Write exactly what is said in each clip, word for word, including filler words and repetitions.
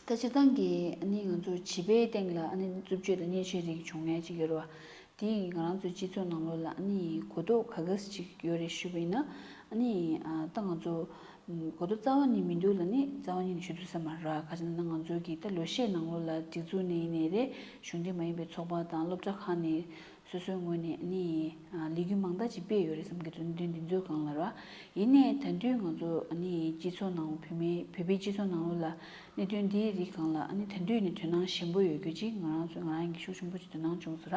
ད་སྤྱིར་བཏང་གི་ཨ་ནི་ང་ཚོ་བྱིས་པའི་སྟེང་ལ་ཨ་ནི་རྩུབ་སྤྱོད་དང་བརྙས་བཅོས་རིགས་བྱུང་མཁན་ཅིག་ཡོད་རེད་བ། དེ་ཡིས་ང་རང་ཚོའི་སྤྱི་ཚོགས་ནང་ལོགས་ལ་ཨ་ནི་གོ་རྟོགས་ག་འདྲ་ཞིག་ཡོད་རེད་ཞུས་པ་ཡིན་ན། ཨ་ནི་ཨ་ད་ང་ཚོ་ཨམ་གོ་རྟོགས་རྩ་བ་ཉིད་མི་འདུག་ལབ་ནི་རྩ་བ་ཉིད་ནས་ཞུ་ཐུབ་ས་མ་རེད། ག་ཅི་ལབ་ན་ང་ཚོ་གི་ད་ལོ་ཤས་ནང་ལོགས་ལ་སྒྲིག་འཛུགས་ནས་ཡིན་ནའི་རེད། གཞུང་འབྲེལ་མ་ཡིན་པའི་ཚོགས་པ་དང་སློབ་གྲྭ་ཁག་ནས་སོ་སོའི་ངོས་ནས་ཨ་ནི་ཨ་ལས་འགུལ་མང་དག་ཅིག་སྤེལ་ཡོད་རེད་བསམ་གྱི་འདུག་གནད་དོན་འདི་ཚོའི་སྒང་ལ་ར། ཡིན་ནའི་ད་དུང་ང་ཚོ་ཨ་ནི་སྤྱི་ཚོགས་ནང་བོད་མི་བོད་པའི་སྤྱི་ཚོགས་ནང་ལོགས་ལ་གནད་དོན་འདིའི་རིགས་སྒང་ལ་ཨ་ནི་ད་དུང་ནས་དོ་སྣང་ཞན་པོ་ཡོད་རྒྱུ་ཅིག་ང་རང་ཚོ་ང་རང་གིས་ཤུགས་ཆེན་པོ་ཅིག་དོ་སྣང་བྱུང་སོང་ར།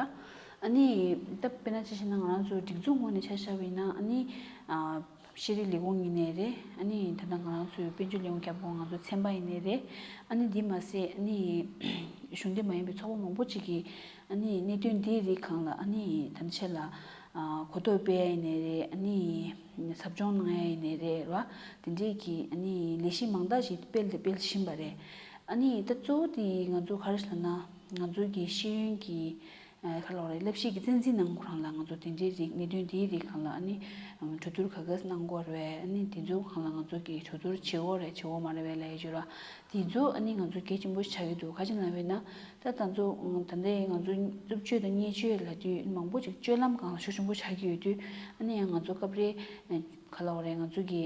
ཨ་ནི་ད་དཔེར་ན་ཆ་བཞག་ན་ང་རང་ཚོ་སྒྲིག་འཛུགས་ངོས་ནས་ཆ་བཞག་པ་ཡིན་ན་ཨ་ནི་ཨ་ཤེས་རིག་ལས་ཁུངས་ཡིན་ནའི་རེད། ཨ་ནི་ད་ལྟ་ང་རང་ཚོའི་དཔལ་འབྱོར་ལས་ཁུངས་ཁྱབ་ཁོངས་ང་ཚོ་ཚན་པ་ཡིན་ནའི་རེད། ཨ་ནི་འདི་མ་ཟད་ཨ་ནི་གཞུང་འབྲེལ་མ་ཡིན་པའི་ཚོགས་པ་མང་པོ་ཅིག་གིས་ཨ་ནི་གནད་དོན་འདིའི་རིགས་སྒང་ལ་ཨ་ནི་ད་ཆ་ལ་ཨ་གོ་རྟོགས་སྤེལ་ཡ་ཡིན་ནའི་རེད། ཨ་ནི་ཟབ་སྦྱོང་གནང་ཡ་ཡིན་ནའི་རེད་ར། དེ་འདྲས་ཀྱི་ཨ་ནི་ལས་གཞི་མང་དག་ཞིག་སྤེལ་དང་སྤེལ་བཞིན་པ་རེད། ཨ་ནི་ད་གཙོ་བོ་དེ་ང་ཚོ་ག་རེ་ལབ་ན་ང་ཚོ་གི་ཤེས་ཡོན་གྱི་ཨ་ག་ལབ་དགོས་རེད། བསླབ་གཞི་གི་གཙན་འཛིན་ནང་ཁོ་རང་ལ་ང་ཚོ་དེ་འདྲའི་རིགས་གནད་དོན་དེའི་རིགས་སྒང་ལ་ཨ་ནི་གྲོས་བསྡུར་ག་ག་གནང་དགོས་རེད། ཨ་ནི་དེ་ཚོའི་སྒང་ལ་ང་ཚོ་གིས་གྲོས་བསྡུར་བྱེད་དགོས་རེད་བྱེད་དགོས་མ་རེད་པས་ལབ་ཡ་ཅིག་ར། དེ་ཚོ་ཨ་ནི་ང་ཚོ་གལ་ཆེན་པོ་ཆགས་ཀྱི་འདུག་ག་ཅི་ལབ་པ་ཡིན་ན་ད་ད་ཚོ་ད་ལྟའི་ང་ཚོ་རྩུབ་སྤྱོད་དང་བརྙས་བཅོས་ལབ་དུས་མང་པོ་ཅིག་སྤྱོད་ལམ་སྒང་ལ་ཤུགས་ཆེན་པོ་ཆགས་ཀྱི་ཡོད་དུས་ཨ་ནི་ཡང་ང་ཚོ་སྐབས་རེ་ག་ལབ་དགོས་རེད། ང་ཚོ་གི་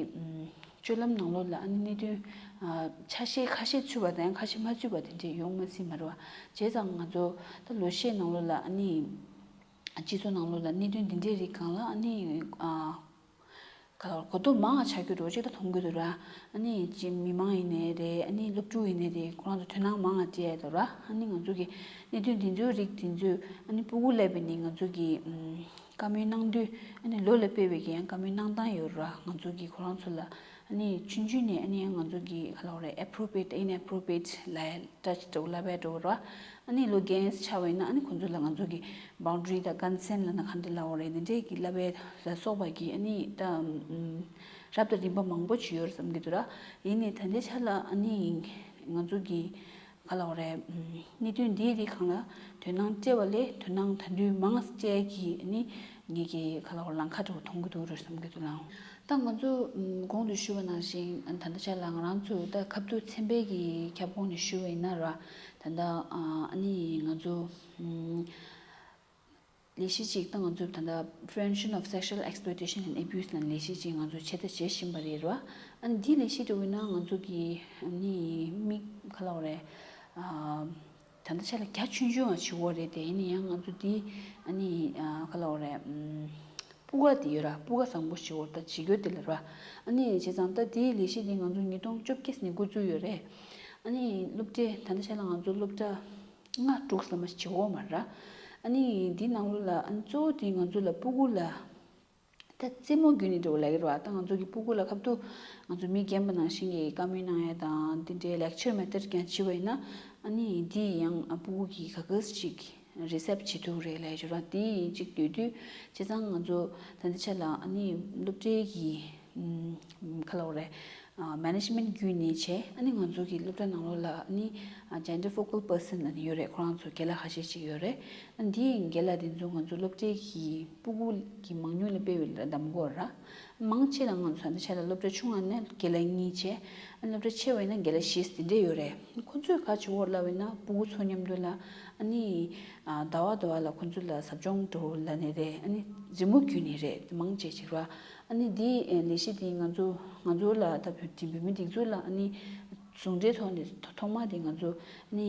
སྤྱོད་ལམ་ནང་ལོགས་ལ་ཨ་ནི་གནད་དོན་ཆ་ཤས་ཁ་ཤས་ཚུད་པ་དང་ཁ་ཤས་མ་ཚུད་པ་དེ་འདྲས་ཡོང་མ་སྲིད་མ་རེད་བ། བྱས་ཙང་ང་ཚོ་ད་ལོ་ཤས་ནང་ལོགས་ལ་ཨ་ནི་སྤྱི་ཚོགས་ནང་ལོགས་ལ་གནད་དོན་འདི་འདྲའི་རིགས་སྒང་ལ་ཨ་ནི་ག་ལབ་དགོས་རེད། གོ་རྟོགས་མང་ང་ཆགས་རྒྱུ་འདྲ་བོ་ཅིག་ད་མཐོང་གི་འདུག་ར། ཨ་ནི་ཅི་མི་མང་ཡིན་ནའི་རེད། ཨ་ནི་སློབ་ཕྲུག་ཡིན་ནའི་རེད། ཁོ་རང་ཚོ་དོ་སྣང་མང་ང་སྤྲད་ཡ་འདུག་ར། ཨ་ནི་ང་ཚོ་གི་གནད་དོན་འདི་ཚོའི་རིགས་འདི་ཚོས་ཨ་ནི་སྤུ་གུ་སླེབས་པ་ནས་ང་ཚོ་གི་བཀའ་མོལ་གནང་དུས་ཨ་ནི་ལོ་ལ་དཔག་པའི་གི་ཡང་བཀའ་མོལ་གནང་སྟངས་ཡོད་ར། ང་ཚོ་གི་ཁོ་རང་ཚོ་ལ་ཨ་ནི་ཆུང་ཆུང་ནས་ཨ་ནི་ང་ཚོ་གི་ག་ལབ་དགོས་རེད། appropriate inappropriate ལབ་ཡ་ཊཆ་འདྲ་བོ་ལབ་ཡ་འདྲ་བོ་ར། ཨ་ནི་ལོ་རྒན་ཆགས་པ་ཡིན་ན་ཨ་ནི་ཁོང་ཚོ་ལ་ང་ཚོ་གི་boundary དང་consent ལབ་ན་ག་འདྲ་ལབ་དགོས་རེད། འདི་འདྲའི་གི་ལབ་ཡ་ལ་སོགས་པ་གི་ཨ་ནི་ད་རབ་དང་རིམ་པ་མང་པོ་ཅིག་ཡོད་རེད་བསམ་གྱི་འདུག་ར། ཡིན་ནའི་ད་ལྟའི་ཆ་ལ་ཨ་ནི་ང་ཚོ་གི་ག་ལབ་དགོས་རེད། གནད་དོན་འདིའི་རིགས་སྒང་ལ་དོ་སྣང་སྤྲད་པ་ལས་དོ་སྣང་ད་དུང་མང་སྤྲད་ཀྱི་ཨ་ནི་ངེད་ཀྱི་ག་ལབ་དགོས་རེད། ལམ་ཁ་འདྲ་བོ་མཐོང་གི་འདུག་རེད་བསམ་གྱི་འདུག་ལགས། ད་ང་ཚོ་གོང་དུ་ཞུས་པ་ནང་བཞིན་ད་ལྟ་ཆ་ལ་ང་རང་ཚོ་ད་ཁ་ཐུག་ཚན་པའི་གི་ཁྱབ་ཁོངས་ནས་ཞུས་པ་ཡིན་ན་ར། ད་ལྟ་ཨ་ནི་ང་ཚོ་ལས་གཞི་གཅིག་ད་ང་ཚོ་ད་ལྟ་Prevention of Sexual Exploitation and Abuse ལབ་ལས་གཞི་གཅིག་ང་ཚོ་ཆེད་ལས་བྱེད་བཞིན་པ་རེད་ར། ཨ་ནི་འདིའི་ལས་གཞི་འདྲ་བོ་ཡིན་ན་ང་ཚོ་གི་ཨ་ནི་མི་ག་ལབ་དགོས་རེད། ད་ལྟ་ཆ་ལ་རྒྱ་ཆུང་ཆུང་ང་བྱེད་དགོས་རེད་དེ། ཡིན་ན་ཡང་ང་ཚོ་འདི་ཨ་ནི་ག་ལབ་དགོས་རེད། སྤུ་ག་དེ་ཡོད་ར། སྤུ་ག་བཟང་པོ་ཞིག་འོར་ད་བྱེད་རྒྱུ་དེ་ལ་ར། ཨ་ནི་བྱས་ཙང་ད་དེའི་ལས་གཞི་དེ་ང་ཚོ་ཉིས་སྟོང་བཅོ་བརྒྱད་ནས་འགོ་བཙུགས་ཡོད་རེད། ཨ་ནི་སློབ་གྲྭའི་ད་ལྟ་ཆ་ལ་ང་ཚོ་སློབ་གྲྭ་ལྔ་དྲུག་ཙམ་མ་ཞིག་བྱེད་འོག་མ་ར། ཨ་ནི་འདི་ནང་ལོགས་ལ་ཨ་ནི་གཙོ་བོ་དེ་ང་ཚོ་ལ་སྤུ་གུ་ལ་ད་རྩེད་མོ་བརྒྱུད་ནས་འགྲོ་ལབ་ཀྱི་རེད་བ། ད་ང་ཚོ་གི་སྤུ་གུ་ལ་ཁ་ཐུག་ང་ཚོ་མི་རྒན་པ་ནང་བཞིན་གྱི་བཀའ་མོལ་གནང་ཡ་དང་དེ་འདྲའི་lecture method ཀྱང་བྱེད་པ་ཡིན་ན་ཨ་ནི་འདི་ཡང་ཨ་སྤུ་གུ་གིས་ག་ག་ཞིག་receive བྱེད་ཐུབ་རེད་ལབ་ཀྱི་རེད་བ། དེ་གཅིག་ཡོད་དུས་བྱས་ཙང་ང་ཚོ་ད་ལྟའི་ཆ་ལ་ཨ་ནི་སློབ་གྲྭའི་གི་ཨམ་ག་ལབ་དགོས་རེད། ཨ་management བརྒྱུད་ནས་བྱས། ཨ་ནི་ང་ཚོ་གི་སློབ་གྲྭ་ནང་ལོགས་ལ་ཨ་ནི་ཨ་gender focal person ལབ་ནས་ཡོད་རེད། ཁོ་རང་ཚོ་རྒན་ལགས་ཁ་ཤས་ཅིག་ཡོད་རེད། ཨ་འདིའི་རྒན་ལགས་དེ་ཚོ་ང་ཚོ་སློབ་གྲྭའི་གི་སྤུ་གུ་གི་མང་ཉུང་ལ་དཔག་པའི་ལ་གདམ་གོ་ར། མང་ཆེ་ལ་ང་ཚོ་ད་ཆ་ལ་སློབ་གྲྭ་ཆུང་བ་ནས་རྒན་ལགས་གཉིས་བྱས། ཨ་སློབ་གྲྭ་ཆེ་བ་ཡིན་ན་རྒན་ལགས་བཞི་དེ་འདྲས་ཡོད་རེད། ཁོ་ཚོས་ག་བྱེད་འོག་ལབ་ཡིན་ན་སྤུ་གུ་ཚོ་མཉམ་དུ་ལ་ཨ་ནི་ཨ་ཟླ་བ་ཟླ་བ་ལ་ཁོ་ཚོ་ལ་ཟབ་སྦྱོང་འགྲོ་ལབ་ནས་རེད། ཨ་ནི་རི་མོ་བརྒྱུད་ནས་རེད། མང་ཆེ་ཅིག་ར། ཨ་ནི་འདི་ལས་གཞི་འདི་ང་ཚོ་ང་ཚོ་ལ་ད་བོད་བོད་མི་སྒྲིག་འཛུགས་ལ་ཨ་ནི་ཟུང་འབྲེལ་ཐོག་ནས་ཐོག་མ་དེ་ང་ཚོ་ཨ་ནི་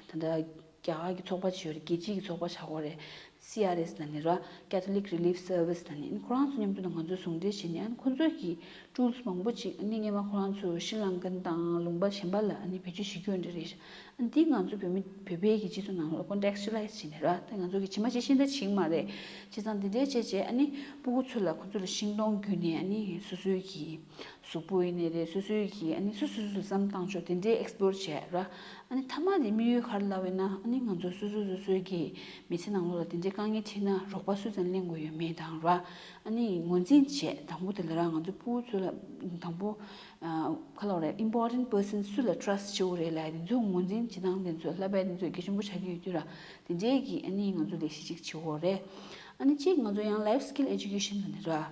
ད་ལྟ་རྒྱ་གར་གྱི་ཚོགས་པ་ཅིག་ཡོད་རེད། རྒྱལ་སྤྱིའི་གི་ཚོགས་པ་ཆགས་ཀྱི་ཡོད་རེད། སི་ཨར་ཨེས་ལབ་ནས་ར། Catholic Relief Service ལབ་ནས་ཨ་ནི་ཁོ་རང་ཚོ་མཉམ་དུ་ང་ཚོ་ཟུང་འབྲེལ་བྱས་ནས་ཨ་ནི་ཁོ་ཚོས་ཀྱི་tools མང་པོ་ཅིག་ཨ་ནི་སྔོན་མ་ཁོ་རང་ཚོ་ཤྲི་ལང་ཀན་དང་ལུང་པ་གཞན་པ་ལ་ཨ་ནི་བེད་སྤྱོད་བྱེད་རྒྱུ་འདྲ་རེད། ཨ་ནི་འདི་ང་ཚོ་བོད་མི་བོད་པའི་གི་སྤྱི་ཚོགས་ནང་ལ་contextualize བྱས་ནས་ར། ད་ང་ཚོ་གི་ཇི་མ་ཇི་བཞིན་ད་བྱེད་ཀྱི་མ་རེད། བྱས་ཙང་འདི་འདྲའི་བྱས་བྱས་ཨ་ནི་སྤུ་གུ་ཚོ་ལ་ཁོ་ཚོ་ལ་ཤིང་སྡོང་བརྒྱུད་ནས་ཨ་ནི་སོ་སོའི་གི་གཟུགས་པོ་ཡིན་ནའི་རེད། སོ་སོའི་གི་ཨ་ནི་སོ་སོ་སོ་སོའི་བསམ་བཏང་ཕྱོགས་དེ་འདྲའི་explore བྱས་ར། ཨ་ནི་མཐའ་མ་དེ་དམིགས་ཡུལ་ག་རེ་ལབ་ཡིན་ན་ཨ་ནི་ང་ཚོ་སོ་སོ་སོ་སོའི་གི་མི་ཚེ་ནང་ལོགས་ལ་དེ་འདྲའི་དཀའ་ངལ་འཕྲད་ན་རོགས་པ་སུ་ཙམ་ལེན་དགོས་ཡོད་མེད་དང་ར། ཨ་ནི་ངོས་འཛིན་བྱས། དང་པོ་དེ་ལ་ར་ང་ཚོ་སྤུ་གུ་ཚོ་ལ་དང་པོ་ཨ་ག་ལབ་དགོས་རེད། important person སུ་ལ་trust བྱེད་དགོས་རེད་ལབ་ཡ་དེ་ཚོ་ངོས་འཛིན་བྱེད་སྟངས་དེ་ཚོ་བསླབ་པ་དེ་ཚོ་གལ་ཆེན་པོ་ཆགས་ཀྱི་ཡོད་དུས་ར། དེ་འདྲའི་གི་ཨ་ནི་ང་ཚོ་ལས་གཞི་ཅིག་བྱེད་དགོས་རེད། ཨ་ནི་གཅིག་ང་ཚོ་ཡང་life skill education ལབ་ནས་ར།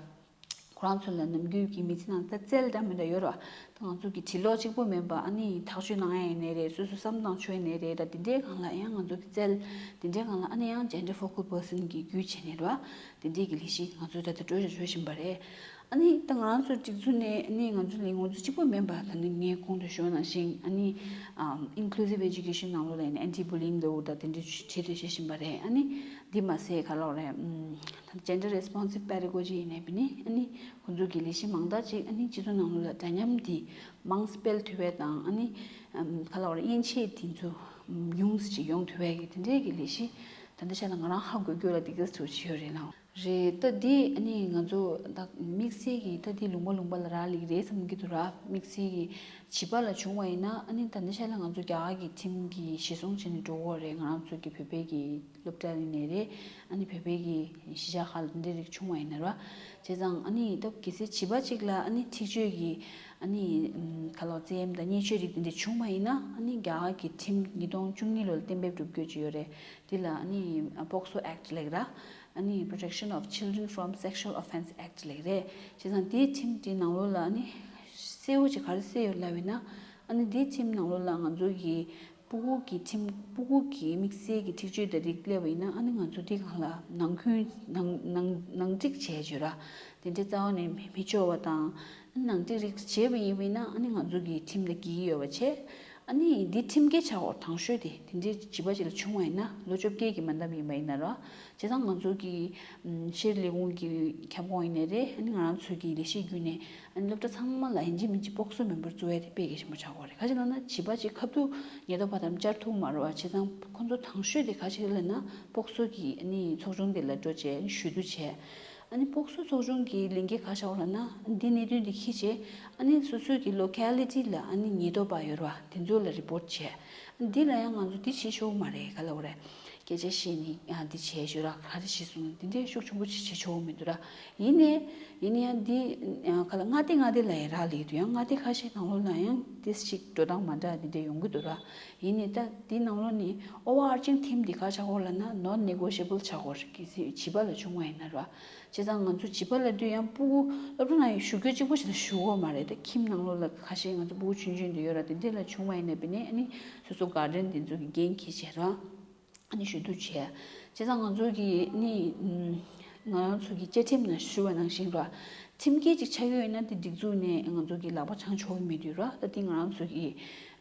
ཁོ་རང་ཚོ་ལ་ནམ་རྒྱུན་གྱི་མི་ཚེ་ནང་ད་རྩལ་འདྲ་མི་འདྲ་ཡོད་རེད་བ། ད་ང་ཚོ་གི་འབྲི་ཀློག་གཅིག་པོ་མིན་པ་ཨ་ནི་ཐག་གཅོད་གནང་ཡ་ཡིན་ནའི་རེད། སོ་སོ་བསམ་བཏང་ཆོག་ཡིན་ནའི་རེད། ད་དེ་འདྲའི་སྒང་ལ་ཡང་ང་ཚོ་གི་རྩལ་དེ་འདྲའི་སྒང་ལ་ཨ་ནི་ཡང་gender focal person གི་བརྒྱུད་བྱས་ནས་རེད་བ། དེ་འདྲའི་གི་ལས་གཞི་ང་ཚོས་ད་ལྟ་སྤྲོ་འཆམ་སྤྲོ་བཞིན་པ་རེད། ཨ་ནི་ད་ང་རང་ཚོ་སྒྲིག་འཛུགས་ནས་ཨ་ནི་ང་ཚོ་ལས་ཁུངས་ཚོ་གཅིག་པོ་མིན་པ། ད་ནི་ངས་གོང་དུ་ཞུས་པ་ནང་བཞིན་ཨ་ནི་ཨམ་inclusive education ནང་ལོགས་ལ་ཡིན་ན་anti bullying ལོ་ད་དེ་འདྲའི་ཆེད་དུ་བྱེད་བཞིན་པ་རེད། ཨ་ནི་འདི་མ་ཟད་ག་ལབ་རེད། ཨམ་ད་gender responsive pedagogy ཡིན་ནའི་བི་ནི་ཨ་ནི་ཁོང་ཚོ་གི་ལས་གཞི་མང་དག་ཅིག་ཨ་ནི་སྤྱི་ཚོགས་ནང་ལོགས་ལ་འདྲ་མཉམ་དེ་མང་སྤེལ་ཐུབ་པ་དང་། ཨ་ནི་ཨམ་ག་ལབ་རེད། དབྱེ་འབྱེད་དེ་ཚོ་ཉུང་ཙམ་ཅིག་ཡོང་ཐུབ་པའི་གི་དེ་འདྲའི་གི་ལས་གཞི་ད་ལྟ་ཆ་ལ་ང་རང་ཧ་གོ་རྒྱུ་ལ་འདི་ག་ཚོད་ཅིག་ཡོད་རེད་ལགས། རེད། ད་འདི་ཨ་ནི་ང་ཚོ་ད་དམིགས་བསལ་གྱི་ད་འདི་ལུང་པ་ལུང་པ་ལ་རག་ལས་ཀྱི་རེད་བསམ་གྱི་འདུག་ར། དམིགས་བསལ་གྱི་བྱིས་པ་ལ་བྱུང་བ་ཡིན་ན་ཨ་ནི་ད་ལྟ་ཆ་ལ་ང་ཚོ་རྒྱ་གར་གྱི་ཁྲིམས་ཀྱི་གཞི་བཟུང་བྱས་ནས་འགྲོ་གི་ཡོད་རེད། ང་རང་ཚོ་གི་བོད་པའི་གི་སློབ་གྲྭ་ཡིན་ནའི་རེད། ཨ་ནི་བོད་པའི་གི་གཞིས་ཆགས་ཁག་ལ་འདི་འདྲའི་རིགས་བྱུང་བ་ཡིན་ན་ར། བྱས་ཙང་ཨ་ནི་ད་གལ་སྲིད་བྱིས་པ་གཅིག་ལ་ཨ་ནི་འཁྲིག་སྤྱོད་ཀྱི་ཨ་ནི་ཨམ་ག་ལབ་བཙན་གཡེམ་དང་བརྙས་བཅོས་རིགས་འདི་འདྲ་བྱུང་བ་ཡིན་ན་ཨ་ནི་རྒྱ་གར་གྱི་ཁྲིམས་ཉིས་སྟོང་བཅུ་གཉིས་ལོ་ལ་གཏན་འབེབས་གྲུབ་རྒྱུ་ཅིག་ཡོད་རེད། འདི་ལ་ཨ་ནི་POCSO Act ལབ་ཀྱི་ར། ཨ་ནི་Protection of Children from Sexual Offence Act ལབ་ཀྱི་རེད། བྱས་ཙང་འདིའི་ཁྲིམས་འདི་ནང་ལོགས་ལ་ཨ་ནི་གསལ་བོ་ཅིག་ག་རེ་གསལ་ཡོད་ལབ་ཡིན་ན། ཨ་ནི་འདིའི་ཁྲིམས་ནང་ལོགས་ལ་ང་ཚོ་གི་སྤུ་གུ་གི་ཁྲིམས། སྤུ་གུ་གི་དམིགས་བསལ་གྱི་འཁྲིག་སྤྱོད་དང་རིགས་སླེབས་པ་ཡིན་ན་ཨ་ནི་ང་ཚོ་འདི་སྒང་ལ་ནང་འཁོན་ནང་ནང་ནང་འགྲིག་བྱས་བརྗོད་ར། དེ་འདྲའི་རྩ་བ་ནས་མི་མི་འབྱོར་བ་དང་། ཨ་ནི་ནང་འགྲིག་རིགས་བྱས་པ་ཡིན་པ་ཡིན་ན་ཨ་ནི་ང་ཚོ་གི་ཁྲིམས་དང་འགལ་གྱི་ཡོད་པ་བྱས། ཨ་ནི་འདི་ཁྲིམས་འགལ་ཆགས་འོ། དང་ཤོས་དེ་དེ་འདྲའི་བྱིས་པ་ཅིག་ལ་བྱུང་བ་ཡིན་ན་ལོ་བཅོ་བརྒྱད་ཀྱི་མ་འདང་ཡིན་པ་ཡིན་ན་ར། བྱས་ཙང་ང་ཚོ་གི་ཨམ་ཤེས་རིག་ལས་ཁུངས་ཀྱི་ཁྱབ་ཁོངས་ཡིན་ནའི་རེད། ཨ་ནི་ང་རང་ཚོ་གི་ལས་གཞི་བརྒྱུད་ནས་ཨ་ནི་སློབ་གྲྭ་ཚང་མ་ལ་ཡིན་གཅིག་མིན་གཅིག་POCSO མེམ་བར་བཙུགས་ཡ་དེ་དཔེ་གལ་ཆེན་པོ་ཆགས་ཀྱི་ཡོད་རེད། ག་ཅི་ལབ་ན་བྱིས་པ་ཅིག་ཁ་ཐུག་ཉེན་རྟོག་པ་དང་བཅར་ཐུབ་མ་རེད་བ། བྱས་ཙང་ཁོ་ཚོ་དང་ཤོས་དེ་ག་ཅི་ལབ་ན་POCSO གི་ཨ་ནི་ཚོགས་ཆུང་དེ་ལ་འགྲོ་བྱས་ཨ་ནི་ཞུ་གཏུག་བྱས། ཨ་ནི་POCSO ཚོགས་ཆུང་གི་ལས་འགན་ག་ཆགས་ལབ་ན་འདི་གནད་དོན་འདི་འཁྱེར་བྱས་ཨ་ནི་སོ་སོའི་གི་locality ལ་ཨ་ནི་ཉེན་རྟོག་པ་ཡོད་རེད་བ། དེ་ཚོ་ལ་report བྱས། འདི་ལ་ཡང་ང་ཚོ་འདི་བྱེད་ཆོག་མ་རེད། ག་ལབ་དགོས་རེད། སྐད་ཆ་བཤད་ནི་ཡང་འདི་བྱས་ཞུ་ར། ག་རེ་བྱེད་སོང་འདི་འདྲའི་ཤུགས་ཆེན་པོ་ཅིག་བྱེད་ཆོག་མི་འདུག་ར། ཡིན་ནའི་ཡིན་ནའི་ཡང་འདི་ཡང་ག་ལ་མངའ་སྡེ་མངའ་སྡེ་ལ་ཡང་རག་ལས་འདུག་ཡང་མངའ་སྡེ་ཁ་ཤས་ནང་ལོགས་ལ་ཡང་ཏིས་ཅིག་འགྲོ་སྟངས་མ་འདྲ་འདི་འདྲ་ཡོང་གི་འདུག་ར། ཡིན་ནའི་ད་འདི་ནང་ལོགས་ནི་overarching theme འདི་ག་ཆགས་ཀྱི་ཡོད་ལབ་ན་non negotiable ཆགས་ཀྱི་ཡོད་རེད། གལ་སྲིད་བྱིས་པ་ལ་བྱུང་བ་ཡིན་ན་ར། བྱས་ཙང་ང་ཚོ་བྱིས་པ་ལབ་དུས་ཡང་སྤུ་གུ་སློབ་གྲྭ་ནང་ཡང་ཞུ་རྒྱུ་གཅིག་པོ་ཞིག་ལ་ཞུ་གི་ཡོད་མ་རེད། ད་ཁྱིམ་ནང་ལོགས་ལ་ཁ་ཤས་ང་ཚོ་སྤུ་གུ་ཆུང་ཆུང་འདི་ཡོད་ར། དེ་འདྲས་ལ་བྱུང་བ་ཡིན་ན་བི་ནས་ཨ་ནི་སོ་སོ་guardian འདི་ཚོ་གི་འགན་འཁྱེར་བྱས་ར། ཨ་ནི་ཞུ་གཏུག་བྱས། བྱས་ཙང་ང་ཚོ་གི་ཨ་ནི་ང་རང་ཚོ་གི་བཅའ་ཁྲིམས་ནང་ཞུ་བ་ནང་བཞིན་ར། ཁྲིམས་འགལ་ཅིག་ཆགས་ཀྱི་ཡོད་ན་དེ་སྒྲིག་འཛུགས་ནས་ང་ཚོ་གི་ལག་པ་འཆང་ཆོག་གི་མེད་དུས་ར། ད་དེ་ང་རང་ཚོ་གི་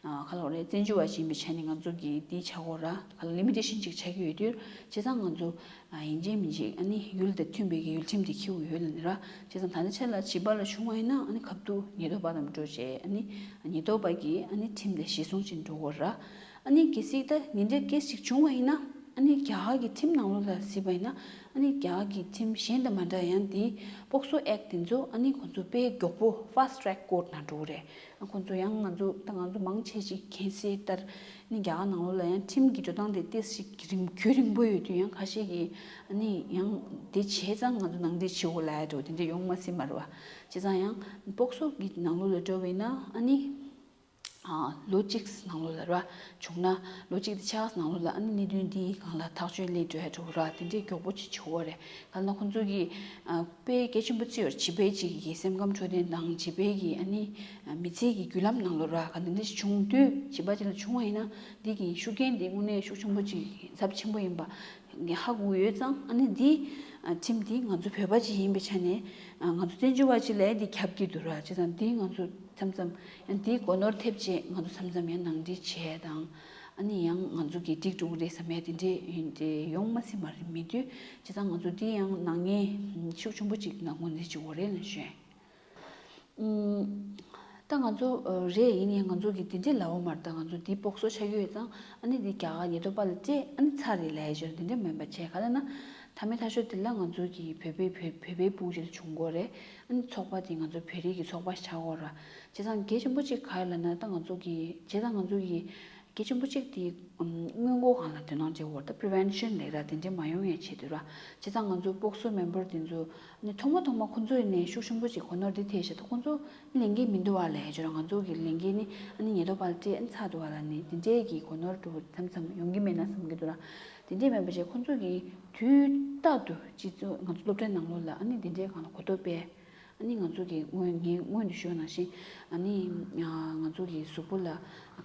ཨ་ག་ལབ་དགོས་རེད། བཙན་བྱོལ་བ་ཞིག་ཡིན་པའི་ཆ་ནས་ང་ཚོ་གི་འདི་ཆགས་ཀྱི་ཡོད་ར། ག་ལ་limitation ཅིག་ཆགས་ཀྱི་ཡོད་དུས་བྱས་ཙང་ང་ཚོ་ཨ་ཡིན་གཅིག་མིན་གཅིག་ཨ་ནི་ཡུལ་དང་མཐུན་པའི་གི་ཡུལ་ཁྲིམས་དེ་འཁྱེར་དགོས་ཡོད་ལབ་ནས་ར། བྱས་ཙང་ད་ལྟ་ཆ་ལ་བྱིས་པ་ལ་བྱུང་བ་ཡིན་ན་ཨ་ནི་ཁ་ཐུག་ཉེན་རྟོག་པ་དང་འགྲོ་བྱས་ཨ་ནི་ཉེན་རྟོག་པ་གིས་ཨ་ནི་ཁྲིམས་དེ་གཞིར་བཟུང་བྱས་འགྲོ་དགོས་ར། ཨ་ནི་གལ་སྲིད་ད་ཉེན་འདྲེ་case ཅིག་བྱུང་བ་ཡིན་ན་ཨ་ནི་རྒྱ་གར་གྱི་ཁྲིམས་ནང་ལོགས་ལ་གཟིགས་པ་ཡིན་ན་ཨ་ནི་རྒྱ་གར་གྱི་ཁྲིམས་གཞན་དང་མ་འདྲ་ཡང་དེ་POCSO Act དེ་ཚོ་ཨ་ནི་ཁོང་ཚོ་དཔེ་མགྱོགས་པོ་fast track court ནང་འགྲོ་གི་རེད། ཨ་ཁོང་ཚོ་ཡང་ང་ཚོ་ད་ང་ཚོ་མང་ཆེ་ཅིག་མཁྱེན་གསལ་ལྟར་ཨ་ནི་རྒྱ་གར་ནང་ལོགས་ལ་ཡང་ཁྲིམས་ཀྱི་འགྲོ་སྟངས་དེ་ཏོག་ཙམ་རིང་རྒྱུན་རིང་པོ་ཡོད་དུས་ཡང་ཁ་ཤས་ཀྱིས་ཨ་ནི་ཡང་དེ་བྱས་ཙང་ང་ཚོ་ནང་འདྲེན་བྱེད་དགོས་ལབ་ཡ་འགྲོ་དེ་འདྲ་ཡོང་མ་སྲིད་མ་རེད་བ། བྱས་ཙང་ཡང་POCSO གི་ནང་ལོགས་ལ་འགྲོ་བ་ཡིན་ན་ཨ་ནི། ཨ་ལོ་གཅིག་ནང་ལོགས་ལ་ར། བྱུང་ན་ལོ་གཅིག་དང་ཕྱེད་ཀ་ནང་ལོགས་ལ་ཨ་ནི་གནད་དོན་འདིའི་སྒང་ལ་ཐག་གཅོད་སླེབས་འགྲོ་ཡ་འགྲོ་གི་ར། དེ་འདྲའི་མགྱོགས་པོ་ཅིག་བྱེད་དགོས་རེད། ག་ལ་ཁོང་ཚོ་གིས་ཨ་དཔེ་གལ་ཆེན་པོ་བརྩི་ཡོད་རེད། བྱིས་པའི་ཅིག་གི་སེམས་ཁམས་འཕྲོད་བསྟེན་དང་བྱིས་པའི་གི་ཨ་ནི་མི་ཚེ་གི་བརྒྱུད་ལམ་ནང་ལོགས་ར་ག་འདི་འདྲ་ཞིག་བྱུང་དུས་བྱིས་པ་ཅིག་ལ་བྱུང་བ་ཡིན་ན་འདི་གི་ཤུགས་རྐྱེན་འདི་དངོས་གནས་ཤུགས་ཆེན་པོ་ཅིག་ཚབས་ཆེན་པོ་ཡིན་པ། ཧ་གོ་ཡོད་ཙང་ཨ་ནི་འདི་ཁྲིམས་འདི་ང་ཚོ་བོད་པ་ཅིག་ཡིན་པའི་ཆ་ནས་ང་ཚོ་བཙན་བྱོལ་བ་ཅིག་ལ་འདི་ཁྱབ་ཀྱི་འདུག་ར། བྱས་ཙང་འདི་ང་ཚོ་མཚམས་མཚམས་ཡང་འདིའི་སྒོ་ནོར་ཐེབས་བྱས་ང་ཚོ་མཚམས་མཚམས་ཡང་ནང་འགྲིག་བྱས་དང་ཨ་ནི་ཡང་ང་ཚོ་གི་འགྲིག་འགྲོ་གི་རེད་བསམ་ཡ་དེ་འདྲས་དེ་ཡོང་མ་སྲིད་མ་རེད། མེད་དུས་བྱས་ཙང་ང་ཚོ་འདི་ཡང་ནག་ཉེས་ཤུགས་ཆེན་པོ་ཅིག་ནང་ངོས་འཛིན་བྱེད་དགོས་རེད་ལབ་ཞུ། ད་ང་ཚོ་རེད་ཡིན་ཡང་ང་ཚོ་གི་དེ་འདྲའི་ལབ་ཡོད་མ་རེད། ད་ང་ཚོ་འདི་POCSO ཆགས་ཀྱི་ཡོད་ཙང་ཨ་ནི་འདི་རྒྱ་གར་ཉེན་རྟོག་པ་ལ་སྤྲད་ཨ་ནི་ཚར་རེད་ལབ་ཡ་ཅིག་དེ་འདྲ་མིན་པ་བྱས། ག་ལབ་ན་མཐའ་མའི་མཐའ་མཇུག་དེ་ལ་ང་ཚོ་གི་བོད་པའི་བོད་བོད་པའི་སྤུ་གུ་ཅིག་ལ་བྱུང་དགོས་རེད། ཨ་ནི་ཚོགས་པ་དེ་ང་ཚོ་བོད་རིགས་ཀྱི་ཚོགས་པ་ཆགས་དགོས་ར། བྱས་ཙང་གལ་ཆེན་པོ་གཅིག་ག་རེ་ལབ་ན་ད་ང་ཚོ་གི་བྱས་ཙང་ང་ཚོ་གི་གལ་ཆེན་པོ་གཅིག་དེ་སྔོན་འགོག་སྒང་ལ་དོ་སྣང་བྱེད་དགོས་ར། ད་prevention ལབ་ར་དེ་འདྲས་མ་ཡོང་ཡ་ཆེད་དུ་ར། བྱས་ཙང་ང་ཚོ་POCSO མེམ་བར་དེ་ཚོ་ཨ་ནི་ཐོག་མ་ཐོག་མ་ཁོང་ཚོ་ནས་ཤུགས་ཆེན་པོ་ཅིག་གོ་ནོར་དེ་ཐེབས་ཤག་ད་ཁོང་ཚོ་ལས་འགན་མི་འདུག་བ་ལབ་ཡ་ཅིག་ར། ང་ཚོ་གི་ལས་འགན་ནི་ཨ་ནི་ཉེན་རྟོག་པ་ལ་སྤྲད་ཨ་ནི་ཚར་འདུག་བ་ལབ་ནི་དེ་འདྲས་ཀྱི་གོ་ནོར་འདྲ་པོ་མཚམས་མཚམས་ཡོང་གི་མེད་ན་བསམ་གྱི་འདུག་ར། དེ་འདྲས་མེད་པ་བྱས་ཁོང་ཚོ་གིས་དུས་རྟག་ཏུ་སྤྱི་ཚོགས་ང་ཚོ་སློབ་གྲྭའི་ནང་ལོགས་ལ་ཨ་ནི་དེ་འདྲས་སྒང་ལ་གོ་རྟོགས་སྤེལ། ཨ་ནི་ང་ཚོ་གི་སྔོན་ངས་སྔོན་དུ་ཞུས་པ་ནང་བཞིན། ཨ་ནི་ང་ཚོ་གི་གཟུགས་པོ་ལ་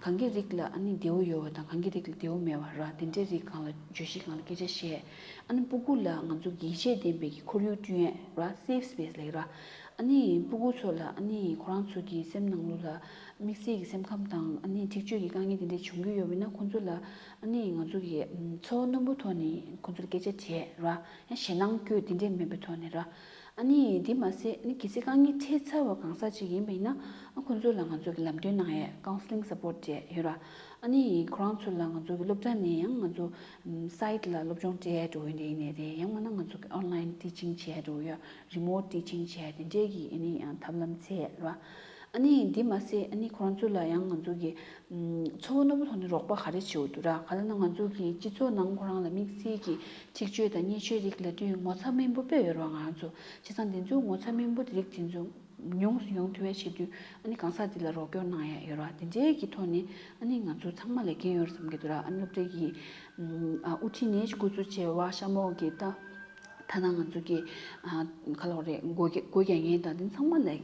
གང་གི་རིགས་ལ་ཨ་ནི་བདེ་བོ་ཡོད་པ་དང་གང་གི་རིགས་ལ་བདེ་བོ་མེད་པ་ར། དེ་འདྲའི་རིགས་སྒང་ལ་བརྗོད་གཞི་སྒང་ལ་སྐད་ཆ་བཤད། ཨ་ནི་སྤུ་གུ་ལ་ང་ཚོ་གི་ཡིད་ཆེས་ལྡན་པའི་གི་ཁོར་ཡུག་བསྐྲུན་ཡས་ར། སེབ་སི་པེ་སི་ལབ་ར། ཨ་ནི་སྤུ་གུ་ཚོ་ལ་ཨ་ནི་ཁོ་རང་ཚོ་གི་སེམས་ནང་ལོགས་ལ་དམིགས་བསལ་གྱི་སེམས་ཁམས་དང་ཨ་ནི་འཁྲིག་སྤྱོད་ཀྱི་དཀའ་ངལ་དེ་འདྲ་བྱུང་གི་ཡོད་པ་ཡིན་ན། ཁོང་ཚོ་ལ་ཨ་ནི་ང་ཚོ་གི་ཚོར་བ་རྣོན་པོ་ཐོག་ནས་ཁོང་ཚོ་ལ་སྐད་ཆ་དྲིས་ར། ཡང་ཞེད་སྣང་སྐྱོ་དེ་འདྲས་མེད་པའི་ཐོག་ནས་ར། ཨ་ནི་དེ་མ་ཟད་ཨ་ནི་གལ་སྲིད་དཀའ་ངལ་འཕྲད་ཚར་བ་གང་ཟག་ཅིག་ཡིན་པ་ཡིན་ན། ཨ་ཁོང་ཚོ་ལ་ང་ཚོ་གི་ལམ་སྟོན་གནང་ཡས་ཀའུན་སི་ལིང་སཔོར་ཊི་བྱས་ཡོད་ར། ཨ་ནི་ཁོ་རང་ཚོ་ལ་ང་ཚོ་གི་སློབ་གྲྭ་ནས་ཡང་ང་ཚོ་སའིཊ་ལ་སློབ་སྦྱོང་སྤྲད་ཡས་འགྲོ་ཡས་དེ་ཡིན་ནའི་རེད། ཡང་མིན་ན་ང་ཚོ་གི་ཨོན་ལའིན་ཊི་ཆིང་བྱས་འགྲོ་ཡས། རི་མོཊ་ཊི་ཆིང་བྱས་དེ་འདྲས་ཀྱི་ཨ་ནི་ཡང་ཐབས་ལམ་བཙལ་ར། ཨ་ནི་འདི་མ་ཟད་ཨ་ནི་ཁོ་རང་ཚོ་ལ་ཡང་ང་ཚོ་གི་ཚོར་བ་རྣོན་པོ་ཐོག་ནས་རོགས་པ་ག་རེ་བྱེད་འོ་འདུག་ར། ག་ལ་ན་ང་ཚོ་གི་སྤྱི་ཚོགས་ནང་ཁོ་རང་ལ་དམིགས་བསལ་གྱི་འཁྲིག་སྤྱོད་དང་བརྙས་བཅོས་རིགས་ལབ་དུས་ངོ་ཚ་དམན་པོ་དཔེ་ཡོད་ར་ང་ཚོ། བྱས་ཙང་དེ་ཚོའི་ངོ་ཚ་དམན་པོ་དེ་རིགས་དེ་ཚོ་ཉུང་སུ་ཡོང་ཐུབ་པའི་ཆེད་དུ་ཨ་ནི་གང་ཟག་དེ་ལ་རོགས་སྐྱོར་གནང་ཡ་ཡོད་ར། དེ་འདྲའི་གི་ཐོག་ནས་ཨ་ནི་ང་ཚོ་ཚང་མ་ལ་འགན་ཡོད་རེད་བསམ་གྱི་འདུག་ར། ཨ་ནི་སློབ་གྲྭའི་གི་ཨ་དབུ་ཁྲིད་ནས་འགོ་འཛུགས་བྱས་པ་ཤ་མོག་གི་ད། ཐ་ན་ང་ཚོ་གི་ཨ་ག་ལབ་རེད། སྒོ་རྒྱ་སྒོ་རྒྱག་མཁན་དང་དེ་ཚང་མ་ལ་ལས་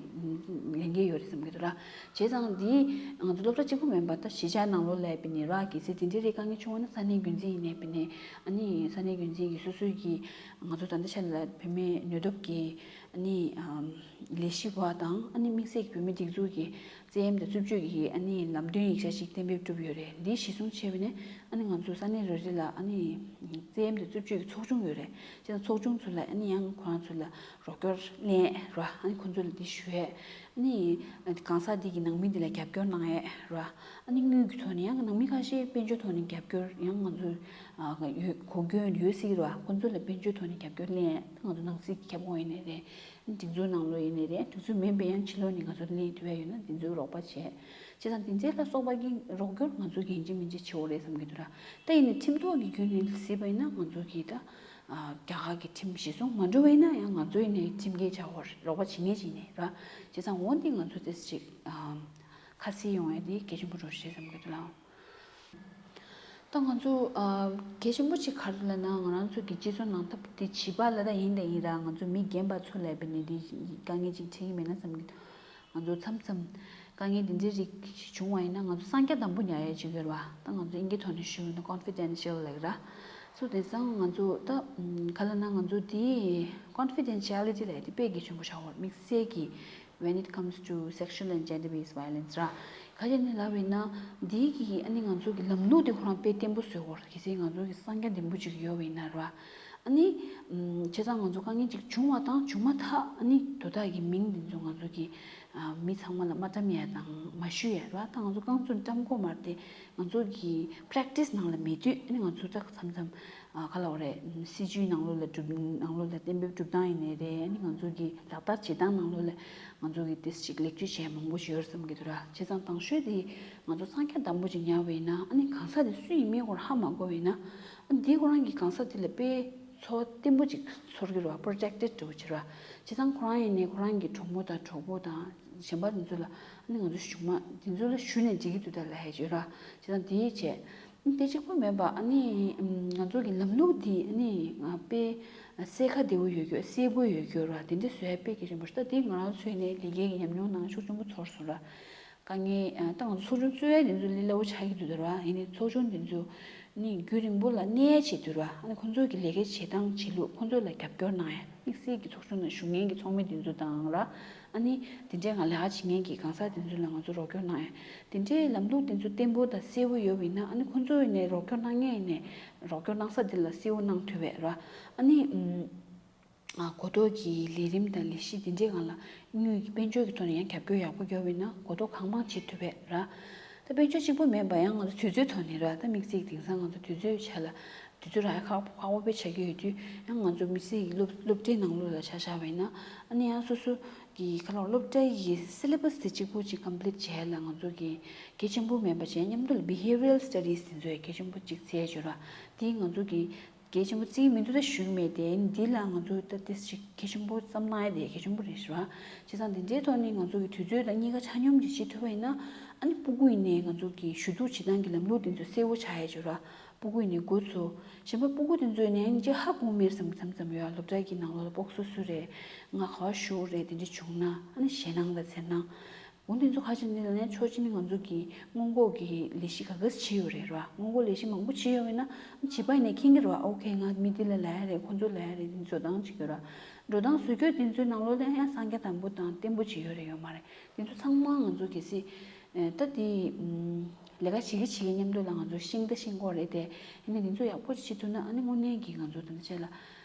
འགན་ཡོད་རེད་བསམ་གྱི་འདུག་ར། བྱས་ཙང་འདི་ང་ཚོ་སློབ་གྲྭ་གཅིག་པུ་མིན་པ་ད་གཞིས་ཆགས་ནང་ལོགས་ལ་ཡིན་ནའི་ར། གལ་སྲིད་དེ་འདྲའི་རིགས་དཀའ་ངལ་བྱུང་བ་ན་ས་གནས་རྒྱུན་འཛིན་ཡིན་ནའི་ཡིན་ནའི། ཨ་ནི་ས་གནས་རྒྱུན་འཛིན་གྱི་སོ་སོའི་གི་ང་ཚོ་ད་ལྟ་ཆ་ལ་བུད་མེད་ནུས་སྟོབས་ཀྱི་ཨ་ནི་ཨམ་ལས་གཞི་པ་དང་ཨ་ནི་དམིགས་བསལ་གྱི་བུད་མེད་སྒྲིག་འཛུགས་ཀྱི་བཙན་གཡེམ་དང་རྩུབ་སྤྱོད་ཀྱི་ཨ་ནི་ལམ་སྟོན་ཡིག་ཆ་ཞིག་གཏན་འབེབས་གྲུབ་ཡོད་རེད། འདི་གཞིར་བཟུང་བྱས་པ་ཡིན་ན་ཨ་ནི་ང་ཚོ་ས་གནས་རེ་རེ་ལ་ཨ་ནི་བཙན་གཡེམ་དང་རྩུབ་སྤྱོད་ཀྱི་ཚོགས་ཆུང་ཡོད་རེད། བྱས་ཙང་ཚོགས་ཆུང་ཚོ་ལ་ཨ་ནི་ཡང་ཁོ་རང་ཚོ་ལ་རོགས་སྐྱོར་ལེན་ར། ཨ་ནི་ཁོ་ཚོ་ལ་འདི་ཞུ་ཡས། ཨ་ནི་གང་ཟག་འདི་གི་ནང་མི་འདི་ལ་རྒྱབ་སྐྱོར་གནང་ཡས་ར། ཨ་ནི་དངུལ་གྱི་ཐོག་ནས་ཡང་ནང་མི་ཁ་ཤས་དཔལ་འབྱོར་ཐོག་ནས་རྒྱབ་སྐྱོར་ཡང་ང་ཚོ་ཨ་ཡོད་གོ་སྐྱོན་ཡོད་སྲིད་ར། ཁོ་ཚོ་ལ་དཔལ་འབྱོར་ཐོག་ནས་རྒྱབ་སྐྱོར་ལེན། ང་ཚོ་ནང་སྲིད་ཀྱི་ཁྱབ་ཁོངས་ཡིན་ནའི་རེད། སྒྲིག་འཛུགས་ནང་ལོགས་ཡིན་ནའི་རེད། སྒྲིག་འཛུགས་མིན་པའི་ཡང་ཕྱི་ལོགས་ནས་ང་ཚོ་ལེན་ཐུབ་ཡ་ཡོད་ན་དེ་ཚོའི་རོགས་པ་བྱས། བྱས་ཙང་དེ་འདྲའི་ལ་སོགས་པ་གི་རོགས་སྐྱོར་ང་ཚོ་གི་ཡིན་གཅིག་མིན་གཅིག་བྱེད་དགོས་རེད་བསམ་གྱི་འདུག་ར། ད་ཡིན་ནའི་ཁྲིམས་ཐོག་གི་བརྒྱུད་ནས་གཟིགས་པ་ཡིན་ན་ང་ཚོ་གི་ད་རྒྱ་གར་གྱི་ཁྲིམས་གཞིར་བཟུང་མ་འགྲོ་བ་ཡིན་ན་ཡང་ང་ཚོ་ཡིན་ནའི་ཁྲིམས་འགལ་བྱ་བར་རོགས་པ་བྱེད་མཁན་ཅིག་ཡིན་ནའི་ར། བྱས་ཙང་འོ་འདི་ང་ཚོ་ཏོག་ཙམ་ཅིག་ཁ་གསལ་ཡོང་ཡ་དེ་གལ་ཆེན་པོ་འགྲོ་རེད་བསམ་གྱི་འདུག་ལ། ད་ང་ཚོ་ཨ་གལ་ཆེན་པོ་གཅིག་ག་རེ་ལབ་ན། ང་རང་ཚོ་གི་སྤྱི་ཚོགས་ནང་ད་དེ་བྱིས་པ་ལ་ད་ཡིན་ད་ཡིན་ར། ང་ཚོ་མི་རྒན་པ་ཚོ་ལ་བས་ནས་དེ་དཀའ་ངལ་ཅིག་འཕྲད་ཀྱི་མེད་ན་བསམ་གྱི་འདུག་ང་ཚོ་མཚམས་མཚམས་དཀའ་ངལ་འདི་འདྲའི་རིགས་ཤིག་བྱུང་བ་ཡིན་ན་ང་ཚོ་གསང་རྒྱ་དམ་པོ་ཉར་ཡས་ཅིག་ཡོད་ར། ད་ང་ཚོ་ཨིན་སྐད་ཐོག་ནས་ཞུས་ན་ཀོན་ཕི་ཌེན་ཤལ་ལབ་ཀྱི་ར། སོ་དེང་སང་ང་ཚོ་ད་ག་ལབ་ན་ང་ཚོ་དེ་ཀོན་ཕི་ཌེན་ཤལ་ལི་ཊི་ལབ་ཡས་དེ་དཔེ་གལ་ཆེན་པོ་ཆགས་ཡོད་རེད། དམིགས་བསལ་གྱི་when it comes to sexual and gender based violence ར། ག་རེ་ནས་ལབ་པ་ཡིན་ན་འདི་གི་ཨ་ནི་ང་ཚོ་གི་ལམ་ལུགས་དེ་ཁོ་རང་དཔེ་བརྟན་པོ་བཟོ་དགོས་རེད། གལ་སྲིད་ང་ཚོ་གི་གསང་རྒྱ་ལྡན་པོ་ཅིག་ཡོད་པ་ཡིན་ན་ར། ཨ་ནི་བྱས་ཙང་ང་ཚོ་དཀའ་ངལ་ཅིག་བྱུང་བ་དང་བྱུང་མ་ཐག་ཨ་ནི་དོ་བདག་གི་མིང་དེ་ཚོ་ང་ཚོ་གི་མི་ཚང་མ་ལ་མ་བཀྲམ་ཡ་དང་མ་ཞུ་ཡ་ར། ད་ང་ཚོ་རྐང་བཙུགས་བཀྲམ་དགོས་མ་རེད་དེ། ང་ཚོ་གི་པེ་རེག་ཊི་སི་ནང་ལ་མེད་དུས་ཨ་ནི་ང་ཚོ་ད་མཚམས་མཚམས་ག་ལབ་དགོས་རེད། སྲིད་ཇུས་ནང་ལོགས་ལ་སྒྲུབ་ནང་ལོགས་ལ་གཏན་འབེབས་སྒྲུབ་སྟངས་ཡིན་ནའི་རེད། ཨ་ནི་ང་ཚོ་གི་ལག་བསྟར་བྱེད་སྟངས་ནང་ལོགས་ལ་ང་ཚོ་གི་ཏོག་ཙམ་ཅིག་ལེགས་བཅོས་བྱེད་ཡ་མང་པོ་ཞིག་ཡོད་བསམ་གྱི་འདུག་ར། བྱས་ཙང་དང་ཤོས་དེ་ང་ཚོ་གསང་རྒྱ་དམ་པོ་ཅིག་ཉར་བ་ཡིན་ན། ཨ་ནི་གང་ཟག་དེ་སུ་ཡིན་མིན་སྐོར་ཧ་མ་གོ་བ་ཡིན་ན། ཨ་ནི་དེ་ཁོ་རང་གི་གང་ཟག་དེ་ལ་དཔེ་ཚོར་བ་བརྟན་པོ་ཅིག་ཚོར་གྱི་རེད་བ། པྲོ་ཊེག་ཊེཌ་འདྲ་བོ་ཅིག་རེད་བ། བྱས་ཙང་ཁོ་རང་ཡིན་ནའི་ཁོ་རང་གི་གྲོགས་མོ་དང་གྲོགས་པོ་དང་གཞན་པ་དེ་ཚོ་ལ་ཨ་ནི་ང་ཚོ་གཞུག་མ་དེ་ཚོ་ལ་ཞུས་ནས་འགྲིག་གི་འདུག་ད་ལབ་ཡ་ཅིག་ཡོད་ར། བྱས་ཙང་དེ་བྱས། དེ་གཅིག་པོ་མིན་པ་ཨ་ནི་ང་ཚོ་གི་ལམ་ལུགས་འདི་ཨ་ནི་དཔེ་གསལ་ཁ་བདེ་བོ་ཡོད་རྒྱུ། གསལ་པོ་ཡོད་རྒྱུ་ར། དེ་འདྲ་བཟོ་ཡ་དཔེ་གལ་ཆེན་པོ་རེད། ད་དེ་ང་རང་ཚོའི་ནས་ལས་ཀའི་ཉམས་མྱོང་ནང་ཤུགས་ཆེན་པོ་ཚོར་སོང་ར། དཀའ་ངལ་ད་ང་ཚོ་ཚོགས་ཆུང་བཙུགས་ཡ་དེ་ཚོ་ལས་སླ་པོ་ཆགས་ཀྱི་འདུག་ད་ར། ཡིན་ནའི་ཚོགས་ཆུང་དེ་ཚོ་ནི་རྒྱུན་རིང་པོ་ལ་གནས་བྱེད་དུས་ར། ཨ་ནི་ཁོང་ཚོ་གི་ལས་ཀའི་བྱེད་སྟངས་བྱེད་ལུགས། ཁོང་ཚོ་ལ་རྒྱབ་སྐྱོར་གནང་ཡ། དམིགས་བསལ་གྱི་ཚོགས་ཆུང་ནང་ཞུགས་མཁན་གྱི་ཚོགས་མི་དེ་ཚོ་དང་ར། ཨ་ནི་དེ་འདྲའི་ང་ལས་ཀ་བྱེད་མཁན་གྱི་གང་ཟག་དེ་ཚོ་ལ་ང་ཚོ་རོགས་སྐྱོར་གནང་ཡ། དེ་འདྲའི་ལམ་ལུགས་དེ་ཚོ་བརྟན་པོ་དང་གསལ་པོ་ཡོད་པ་ཡིན་ན། ཨ་ནི་ཁོང་ཚོ་ནས་རོགས་སྐྱོར་གནང་མཁན་ཡིན་ནའི་རོགས་སྐྱོར་གནང་ས་དེ་ལ་གསལ་པོ་གནང་ཐུབ་པ་ར། ཨ་ནི་ཨུམ། ཨ་གོ་རྟོགས་ཀྱི་ལས་རིམ་དང་ལས་གཞི་དེ་འདྲའི་སྒང་ལ་དངུལ་གྱི་དཔལ་འབྱོར་གྱི་ཐོག་ནས་ཡང་རྒྱབ་སྐྱོར་ཡག་པོ་བརྒྱབ་པ་ཡིན་ན་གོ་རྟོགས་གང་མང་བྱེད་ཐུབ་པས་ར། ད་དཔལ་འབྱོར་གཅིག་པུ་མིན་པ་ཡང་ང་ཚོ་དུས་ཚོད་ཐོག་ནས་ར། ད་དམིགས་བསལ་གྱི་དེང་སང་ང་ཚོ་དུས་ཚོད་ཆ་ལ་དུས་ཚོད་རག་ཡ་ཁག་ཁག་པོ་དཔེ་ཆགས་ཀྱི་ཡོད་དུས། ཡང་ང་ཚོ་དམིགས་བསལ་གྱི་སློབ་སློབ་གྲྭའི་ནང་ལོགས་ལ་ཆ་བཞག་པ་ཡིན་ན། ཨ་ནི་ཡང་སོ་སོ་གི་ག་ལ་སློབ་གྲྭའི་གི་སི་ལེ་བྷ་སི་དེ་གཅིག་པུ་ཅིག་ཀམ་པི་ལིཊ་བྱས་ལ་ང་ཚོ་གི་གལ་ཆེན་པོ་མིན་པ་བྱས། མཉམ་དུ་ལ་བྷི་ཧེ་བི་རལ་སི་ཊ་ཌིས་དེ་ཚོ་ཡང་གལ་ཆེན་པོ་ཅིག་བྱས་བྱས་ར། དེ་ང་ཚོ་གི་གལ་ཆེན་པོ་བརྩི་གི་མི་འདུག་ད་ཞུ་གི་མེད་དེ། འདི་ལ་ང་ཚོ་ད་ཏིས་ཅིག་གལ་ཆེན་པོ་བསམ་གནང་ཡ་དེ་གལ་ཆེན་པོ་རེད་ཤག་བ། བྱས་ཙང་འདི་འདྲའི་ཐོག་ནས་ང་ཚོ་གི་དུས་ཚོད་དང་གཉིས་ཀ་ཆ་སྙོམས་ཀྱིས་བྱེད་ཐུབ་པ་ཡིན་ན། ཨ་ནི་སྤུ་གུ་ཡིན་ནའི་ང་ཚོ་གི་ཞུ་གཏུག་བྱེད་སྟངས་ཀྱི་ལམ་ལུགས་དེ་ཚོ་གསལ་བོ་ཆགས་ཡ་ཅིག་ར། སྤུ་གུ་ཡིན་ནའི་འགོ་ཚུགས། གཞན་པ་སྤུ་གུ་དེ་ཚོ་ཡིན་ནའི་ཨ་ནི་ཅིག་ཧ་གོ་མེད་བསམ་གྱི་མཚམས་མཚམས་ཡོད། སློབ་གྲྭ་གི་ནང་ལོགས་ལ་པོག་སོ་སུ་རེད། ང་ག་བ་ཞུགས་རེད། དེ་འདྲ་བྱུང་ན་ཨ་ནི་ཞེད་སྣང་དང་འཚེར་སྣང་། འོ་དེ་ཚོ་ག་ཅིག་ནི་ལ་ནས་ཕྱོགས་གཅིག་ནས་ང་ཚོ་གི་སྔོན་འགོག་གི་ལས་གཞི་ག་ག་ཚོད་བྱས་ཡོད་རེད་ར། སྔོན་འགོག་ལས་གཞི་མང་པོ་བྱས་ཡོད་པས་ན་བྱིས་པ་ཡིན་ནའི་མཁྱེན་གྱི་རེད་བ། ཨོ་ཁེ་ང་མི་འདི་ལ་ལབ་ཡ་རེད། ཁོང་ཚོ་ལབ་ཡ་རེད། འགྲོ་སྟངས་བྱེད་ཀྱི་ར། འགྲོ་སྟངས་བཟོ་རྒྱུ་དེ་ཚོའི་ནང་ལོགས་ལ་ཡང་གསང་རྒྱ་དམ་པོ་དང་བརྟན་པོ་བྱས་ཡོད་རེད་ཡོད་མ་རེད། དེ་ཚོ་ཚང་མ་ང་ཚོ་གལ་སྲིད་ད་དེ་ལས་ཀ་བྱེད་ཀྱི་བྱེད་ཀྱི་མཉམ་དུ་ལ་ང་ཚོ་ཤེས་ད་ཤེས་དགོས་རེད་དེ། ཡིན་ནའི་དེ་ཚོ་ཡག་པོ་བྱེད་ཐུབ་ན་ཨ་ནི་དངོས་གནས་ཀྱི་ང་ཚོ་ད་ལྟ་ཆ་ལ་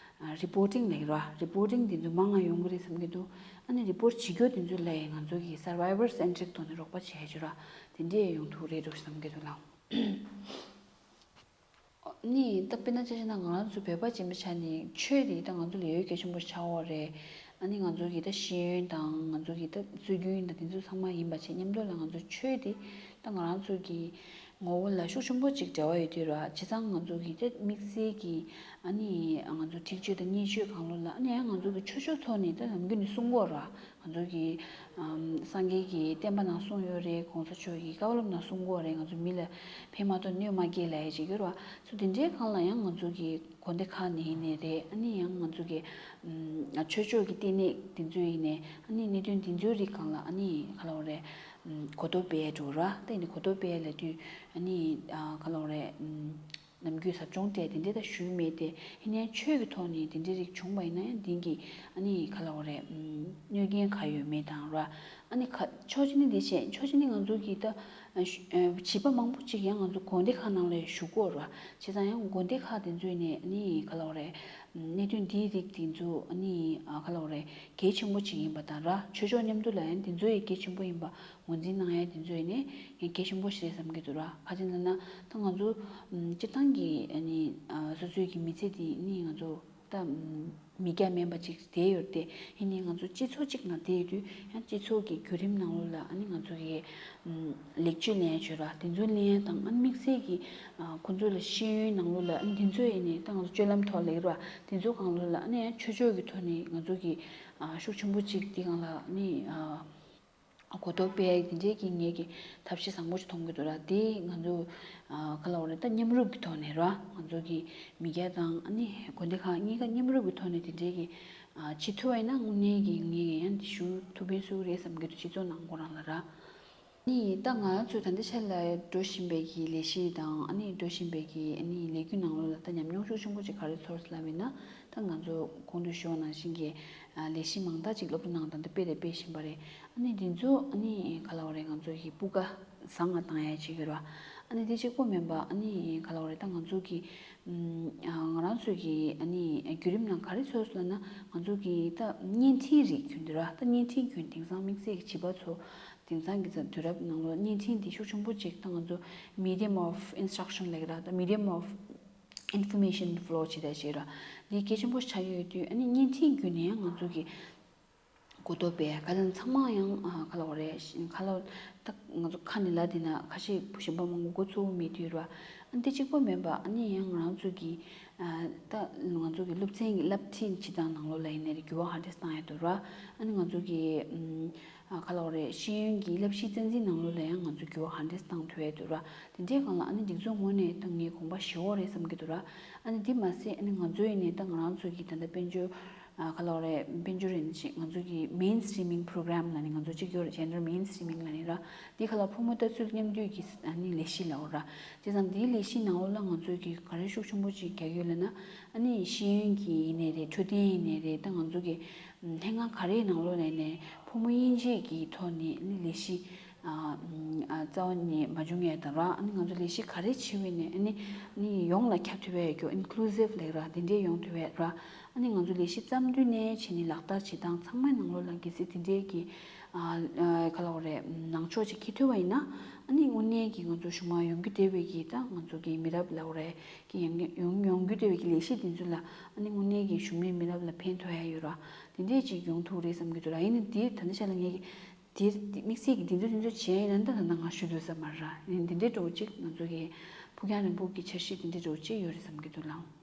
རི་པོར་ཊིང་ལབ་ཀྱི་ར། རི་པོར་ཊིང་དེ་ཚོ་མང་ང་ཡོང་གི་རེད་བསམ་གྱི་འདུག་ཨ་ནི་རི་པོར་ཊི་བྱེད་རྒྱུ་དེ་ཚོ་ལ་ཡང་ང་ཚོ་གི་སར་ཝའི་ཝར་སེན་ཊྲིག་ཐོག་ནས་རོགས་པ་བྱེད་ཡ་ཅིག་ར། དེ་འདྲས་ཡོང་ཐུབ་རེད་འགྲོ་བསམ་གྱི་འདུག་ལགས། ནི་ད་དཔེར་ན་ཆ་བཞག་ན་ང་རང་ཚོ་བོད་པ་སྦྱིན་པ་ཆ་ནས་ཆོས་དེ་ད་ང་ཚོ་ལ་ཡོད་གལ་ཆེན་པོ་ཆགས་ཡོད་རེད། ཨ་ནི་ང་ཚོ་གི་ད་ཤེས་ཡོན་དང་ང་ཚོ་གི་ད་སྲོལ་རྒྱུན་དང་དེ་ཚོ་ཚང་མ་ཡིན་པ་བྱས་མཉམ་དུ་ལ་ང་ཚོ་ཆོས་དེ་ད་ང་རང་ཚོ་གི་ངོ་བོ་ལ་ཤུགས་ཆེན་པོ་ཅིག་འབྲེལ་བ་ཡོད་དུས་ར། བྱས་ཙང་ང་ཚོ་གི་ད་དམིགས་བསལ་གྱི་ཨ་ནི་ང་ཚོ་འཁྲིག་སྤྱོད་དང་བརྙས་བཅོས་སྒང་ལོགས་ལ་ཨ་ནི་ཡང་ང་ཚོ་གི་ཆོས་ཕྱོགས་ཐོག་ནས་ད་ནམ་རྒྱུན་ནས་གསུང་གི་ཡོད་ར། ང་ཚོ་གི་ཨམ་སངས་རྒྱས་ཀྱི་བསྟན་པ་ནང་གསུངས་ཡོད་རེད། གོང་ས་མཆོག་གི་བཀའ་སློབ་ནང་གསུང་གི་ཡོད་རེད། ང་ཚོ་མི་ལ་ཕན་མ་ཐོགས་གནོད་མ་སྐྱེལ་ལབ་ཡ་བྱེད་ཀྱི་ཡོད་ར། སོ་དེ་འདྲའི་སྒང་ལ་ཡང་ང་ཚོ་གི་དགོན་སྡེ་ཁག་ནས་ཡིན་ནའི་རེད། ཨ་ནི་ཡང་ང་ཚོ་གི་ཨམ་ཆོས་ཕྱོགས་ཀྱི་ལྟེ་གནས་དེ་ཚོ་ཡིན་ནའི་ཨ་ནི་གནད་དོན་དེ་ཚོའི་རིགས་སྒང་ལ་ཨ་ནི་ག་ལབ་དགོས་རེད། ཨམ་གོ་རྟོགས་སྤེལ་འགྲོ་ར། ད་ཡིན་ནའི་གོ་རྟོགས་སྤེལ་ལབ་དུས་ཨ་ནི་ཨ་ག་ལབ་དགོས་རེད། ཨམ་ནམ་རྒྱུན་ཟབ་སྦྱོང་སྤྲད་དེ་འདྲ་ད་ཞུས་མེད་དེ། ཡིན་ནའི་ཆོས་ཀྱི་ཐོག་ནས་དེ་འདྲའི་རིགས་བྱུང་བ་ཡིན་ན་ཡང་དེང་གི་ཨ་ནི་ག་ལབ་དགོས་རེད། ཨམ་གནོད་སྐྱོན་ག་ཡོད་མེད་དང་ར། ཨ་ནི་ཁ་ཕྱོགས་གཅིག་ནས་འདི་བྱས། ཕྱོགས་གཅིག་ནས་ང་ཚོ་གི་ད་ཨ་ཞུ་ཨ་བྱིས་པ་མང་པོ་ཅིག་ཡང་ང་ཚོ་དགོན་སྡེ་ཁག་ནང་ལ་ཞུགས་ཀྱི་ཡོད་ར། བྱས་ཙང་ཡང་དགོན་སྡེ་ཁག་དེ་ཚོ་ནས་ཨ་ནི་ག་ལབ་དགོས་རེད། ཨམ་གནད་དོན་འདིའི་རིགས་དེ་ཚོ་ཨ་ནི་ཨ་ག་ལབ་དགོས་རེད། གལ་ཆེན་པོ་ཅིག་ཡིན་པ་དང་ར། ཆོས་ཕྱོགས་མཉམ་དུ་ལ་ཡང་དེ་ཚོ་ཡང་གལ་ཆེན་པོ་ཡིན་པ་ངོས་འཛིན་གནང་ཡ་དེ་ཚོ་ཡིན་ནའི་ཡང་གལ་ཆེན་པོ་ཞིག་རེད་བསམ་གྱི་འདུག་ར། ག་ཅི་ལབ་ན་ད་ང་ཚོ་ཨམ་སྤྱིར་བཏང་གི་ཨ་ནི་ཨ་སོ་སོའི་གི་མི་ཚེ་དེ་ནི་ང་ཚོ་ད་ཨམ་མི་སྐྱ་མིན་པ་ཅིག་བསྡད་ཡོད་དེ། ཡིན་ནའི་ང་ཚོ་སྤྱི་ཚོགས་གཅིག་ནང་བསྡད་ཡོད་དུས་ཡང་སྤྱི་ཚོགས་ཀྱི་བརྒྱུད་རིམ་ནང་ལོགས་ལ་ཨ་ནི་ང་ཚོ་གི་ཨམ་ལེགས་བཅོས་ལེན་ཡ་བྱོས་ར། དེ་ཚོ་ལེན་ཡ་དང་ཨ་ནི་དམིགས་བསལ་གྱི་ཨ་ཁོ་ཚོ་ལ་ཤེས་ཡོན་ནང་ལོགས་ལ་ཨ་ནི་དེ་ཚོ་ཡིན་ནའི་ད་ང་ཚོ་སྤྱོད་ལམ་ཐོག་ལེགས་ར། དེ་ཚོ་སྒང་ལོགས་ལ་ཨ་ནི་ཡང་ཆོས་ཕྱོགས་ཀྱི་ཐོག་ནས་ང་ཚོ་གི་ཨ་ཤུགས་ཆེན་པོ་ཅིག་དེ་སྒང་ལ་ཨ་ནི་ཨ་གོ་རྟོགས་སྤེལ་ཡ་དེ་འདྲའི་གི་ངེད་ཀྱི་ཐབས་ཤེས་བཟང་པོ་ཞིག་མཐོང་གི་འདུག་ར། དེ་ང་ཚོ་ཨ་ག་ལབ་དགོས་རེད། ད་མཉམ་རུབ་ཀྱི་ཐོག་ནས་ར། ང་ཚོ་གི་མི་སྐྱ་དང་ཨ་ནི་དགོན་སྡེ་ཁག་གཉིས་ཀ་མཉམ་རུབ་ཀྱི་ཐོག་ནས་དེ་འདྲའི་གི་ཨ་བྱེད་ཐུབ་པ་ཡིན་ན་དངོས་གནས་ཀྱི་ངས་ཡང་དེ་ཞུ་ཐུབ་པའི་སུ་རེད་བསམ་གྱི་འདུག་སྤྱི་ཚོགས་ནང་ཁོ་རང་ལ་ར། ནི་ད་ང་ཚོས་ད་ལྟའི་ཆར་ལ་འགྲོ་བཞིན་པའི་གི་ལས་གཞི་དང་ཨ་ནི་འགྲོ་བཞིན་པའི་གི་ཨ་ནི་ལས་འགུལ་ནང་ལོགས་ལ་ད་ཉམས་མྱོང་ཤུགས་ཆེན་པོ་ཅིག་ག་རེ་ཚོར་སོང་ལབ་ཡིན་ན། ད་ང་ཚོ་གོང་དུ་ཞུས་པ་ནང་བཞིན་གྱི་ཨ་ལས་གཞི་མང་དག་ཅིག་སློབ་གྲྭ་ནང་ད་ལྟ་སྤེལ་དང་སྤེལ་བཞིན་པ་རེད། ཨ་ནི་འདི་ཚོ་ཨ་ནི་ག་ལབ་དགོས་རེད། ང་ཚོ་གི་སྤུས་ཀ་བཟང་ང་བཏང་ཡ་བྱེད་ཀྱི་རེད་བ། ཨ་ནི་དེ་གཅིག་པོ་མིན་པ་ཨ་ནི་ག་ལབ་དགོས་རེད། ད་ང་ཚོ་གི་ཨམ་ང་རང་ཚོ་གི་ཨ་ནི་བརྒྱུད་རིམ་ནང་ག་རེ་ཚོར་སོང་ལབ་ན། ང་ཚོ་གི་ད་བརྙན་འཕྲིན་རིགས་རྒྱུན་དུ་ར། ད་བརྙན་འཕྲིན་རྒྱུན་དེང་སང་དམིགས་བསལ་གྱི་བྱིས་པ་ཚོ་དེང་སང་གི་ས་དུས་རབས་ནང་ལོགས་བརྙན་འཕྲིན་དེ་ཤུགས་ཆེན་པོ་ཅིག་ད་ང་ཚོ་medium of instruction ལབ་ཀྱི་ར། ད་medium of information flow བྱེད་ད་བྱེད་ར། འདི་གལ་ཆེན་པོ་ཆགས་ཀྱི་ཡོད་དུས་ཨ་ནི་བརྙན་འཕྲིན་བརྒྱུད་ནས་ཡང་ང་ཚོ་གི་གོ་རྟོགས་སྤེལ་ག་ལ་ཚང་མ་ཡང་ཨ་ག་ལབ་དགོས་རེད། ག་ལབ་ད་ང་ཚོ་ཁ་ནས་ལབ་བསྡད་ན་ཁ་ཤས་གཞན་པ་མང་པོ་མགོ་ཚོས་མེད་དུས་ར། ཨ་འདི་གཅིག་པོ་མིན་པ་ཨ་ནི་ཡང་ང་རང་ཚོ་གི་ཨ་ད་ང་ཚོ་གི་སློབ་ཚན་གྱི་བསླབ་ཁྲིད་བྱེད་སྟངས་ནང་ལོགས་ལ་ཡིན་ནའི་རེད། འགྱུར་བ་ག་འདྲས་བཏང་ཡ་འདུག་ར། ཨ་ནི་ང་ཚོ་གི་ཨམ་ཨ་ག་ལབ་དགོས་རེད། ཤེས་ཡོན་གྱི་བསླབ་གཞིའི་རྩ་འཛིན་ནང་ལོགས་ལ་ཡང་ང་ཚོ་འགྱུར་བ་ག་འདྲས་བཏང་ཐུབ་ཡ་འདུག་ར། དེ་འདྲའི་སྒང་ལ་ཨ་ནི་སྒྲིག་འཛུགས་ངོས་ནས་ད་ངས་དགོངས་པ་བཞེས་འོ་རེད་བསམ་གྱི་འདུག་ར། ཨ་ནི་འདི་མ་ཟད་ཨ་ནི་ང་ཚོ་ཡིན་ནའི་ད་ང་རང་ཚོ་གི་ད་ལྟ་དཔལ་འབྱོར་ཨ་ག་ལབ་དགོས་རེད། དཔལ་འབྱོར་ཡིན་ཅིག་ང་ཚོ་གི་mainstreaming program ལབ་ནས་ང་ཚོ་གཅིག་ཡོད་རེད། gender mainstreaming ལབ་ནས་ར། འདི་ག་ལ་ཕོ་མོ་ལྟ་ཚུལ་མཉམ་འདུས་ཀྱི་ཨ་ནི་ལས་གཞི་ལབ་དགོས་ར། བྱས་ཙང་འདིའི་ལས་གཞི་ནང་ལོགས་ལ་ང་ཚོ་གི་ག་རེ་ཤུགས་ཆེན་པོ་ཅིག་རྒྱག་ཡོད་ལབ་ན། ཨ་ནི་ཤེས་ཡོན་གྱི་ཡིན་ནའི་རེད། འཕྲོད་བསྟེན་ཡིན་ནའི་རེད། ད་ང་ཚོ་གི་ཨམ་སློབ་གྲྭ་ག་རེའི་ནང་ལོགས་ལ་ཡིན་ནའི་ཕོ་མོ་དབྱེ་འབྱེད་ཀྱི་ཐོག་ནས་ཨ་ནི་ལས་གཞི་ཨ་ཨམ་ཨ་རྩ་བ་ནས་མ་བྱུང་ཡ་དང་ར། ཨ་ནི་ང་ཚོ་ལས་གཞི་ག་རེ་བྱེད་པ་ཡིན་ནའི་ཨ་ནི་ཨ་ནི་ཡོངས་ལ་ཁྱབ་ཐུབ་པའི་རྒྱུ་inclusive ལབ་ར། དེ་འདྲའི་ཡོང་ཐུབ་པའི་ར། ཨ་ནི་ང་ཚོ་ལས་གཞི་བརྩམས་དུས་ནས་བྱས་ནས་ལག་བསྟར་བྱེད་སྟངས་ཚང་མའི་ནང་ལོགས་ལ་གལ་སྲིད་དེ་འདྲའི་གི་ཨ་ཨ་ག་ལབ་དགོས་རེད། ནང་ཆོས་ཅིག་འཁྱེར་ཐུབ་པ་ཡིན་ན། ཨ་ནི་དངོས་གནས་ཀྱི་ང་ཚོ་གཞུག་མ་ཡོང་རྒྱུ་བསྡད་པའི་གི་ད་ང་ཚོ་གི་མི་རབས་ལབ་དགོས་རེད། གི་ཡོང་ཡོང་ཡོང་རྒྱུ་བསྡད་པའི་གི་ལས་གཞི་དེ་ཚོ་ལ་ཨ་ནི་དངོས་གནས་ཀྱི་གཞུག་མའི་མི་རབས་ལ་ཕན་ཐོགས་ཡ་ཡོད་ར། དེ་འདྲས་ཅིག་ཡོང་ཐུབ་རེད་བསམ་གྱི་འདུག་ར། ཡིན་ནའི་དེ་ད་ནི་ཤ་ལ་ངས་ཀྱི་དེ་དམིགས་བསལ་གྱི་དེ་ཚོ་དེ་ཚོ་བྱས་ཡིན་ན་ད་ད་ང་ཞུ་འདོད་ས་མ་རེད་ར། ཡིན་དེ་འདྲས་འགྲོ་གཅིག་ང་ཚོ་གི་ཕུགས་རྒྱང་རིང་པོ་གི་འཆར་གཞི་དེ་འདྲས་འགྲོ་གཅིག་ཡོད་རེད་བསམ་གྱི་འདུག་ལགས།